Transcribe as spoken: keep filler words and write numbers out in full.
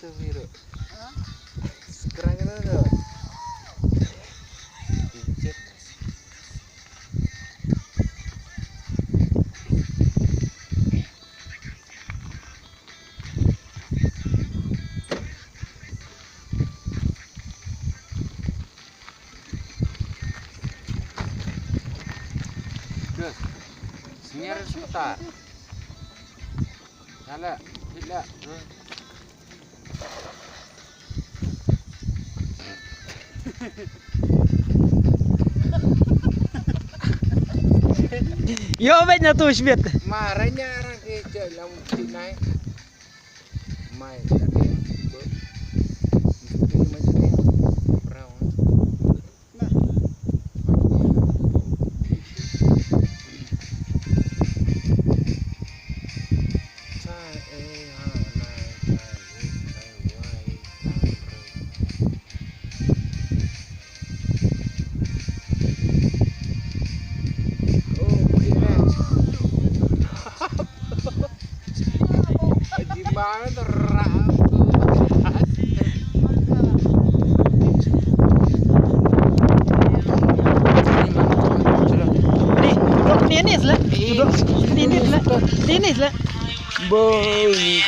Sekarang ini tuh. Pincet. Terus, sini ada sebentar. Salah, tidak. Yo, bet na tu shbit. Maranya orang ke je lam chinai. Mai, tapi, bu, mesti macam ni. Brown. Tenis lah. Tenis lah. Tenis lah. Boy.